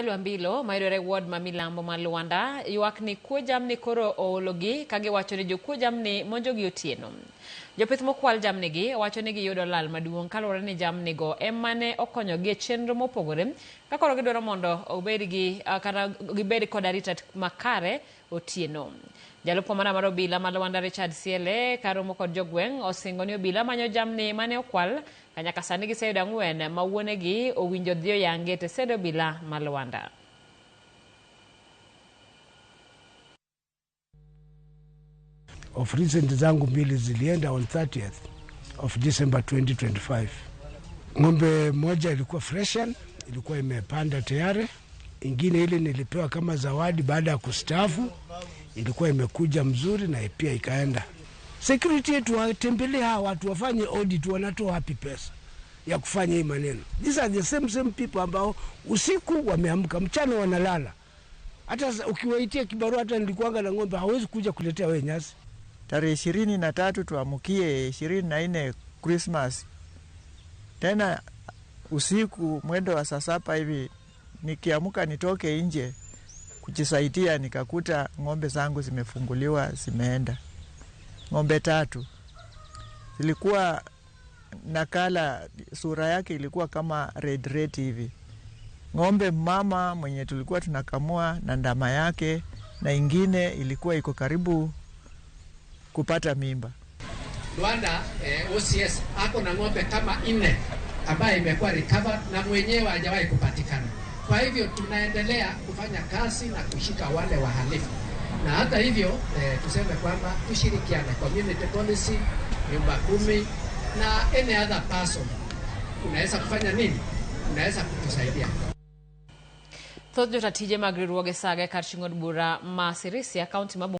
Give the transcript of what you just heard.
Lwambilo mayudore e ward ma Milambo ma Luanda ywak ni kuo jamni koro oologi ka giwacho ni jokuo jamni monjogi otieno. Jopith mokwal jamnigi wacho ni giyudo lal maduong' kaluwore ni jamnigo ema ne okonyogi e chenro mopogore ka koro gidwaro mondo obed gi kata gibed kod arita makare otieno. Jalup komanda mar obila ma Luanda Richard Siele karomo kod jogweng' osingo ni obila manyo jamni mane okwal ka nyaka sani giseyudo 4 ma wuonegi owinjo dhi oyangi e tesend obila ma Luanda. Of recent zangu mbili zilienda on 30th of December 2025. Ng'ombe moja ilikuwa freshen, ilikuwa imepanda tayari. Ingine ile nilipewa kama zawadi baada ya kustaafu, ilikuwa imekuja mzuri na pia ikaenda. Security yetu watembelee hawa watu wafanye audit, wanatoa wapi pesa ya kufanya hii maneno? These are the same people ambao usiku wameamka, mchana wanalala. Hata ukiwaitia kibarua, hata nilikuanga na ng'ombe hawezi kuja kuletea wewe nyasi. Tarehe 23 tuamkie 24 Christmas. Tena usiku mwendo wa saa 7 hivi nikiamka nitoke nje kujisaidia, nikakuta ng'ombe zangu zimefunguliwa zimeenda. Ng'ombe 3 zilikuwa nakala, sura yake ilikuwa kama red red hivi. Ng'ombe mama mwenye tulikuwa tunakamua na ndama yake, na ingine ilikuwa iko karibu kupata mimba. Luanda OCS ako na ng'ombe kama 4 ambaye imekuwa recovered na mwenyewe hajawahi kupatikana. Kwa hivyo tunaendelea kufanya kazi na kushika wale wahalifu. Na hata hivyo tuseme kwamba tushirikiane, community policy, nyumba 10 na any other person. Unaweza kufanya nini? Unaweza kutusaidia. Thoth jotatije mag riwruoge saga e kar chung'o od bura ma Sirisia, kaunti ma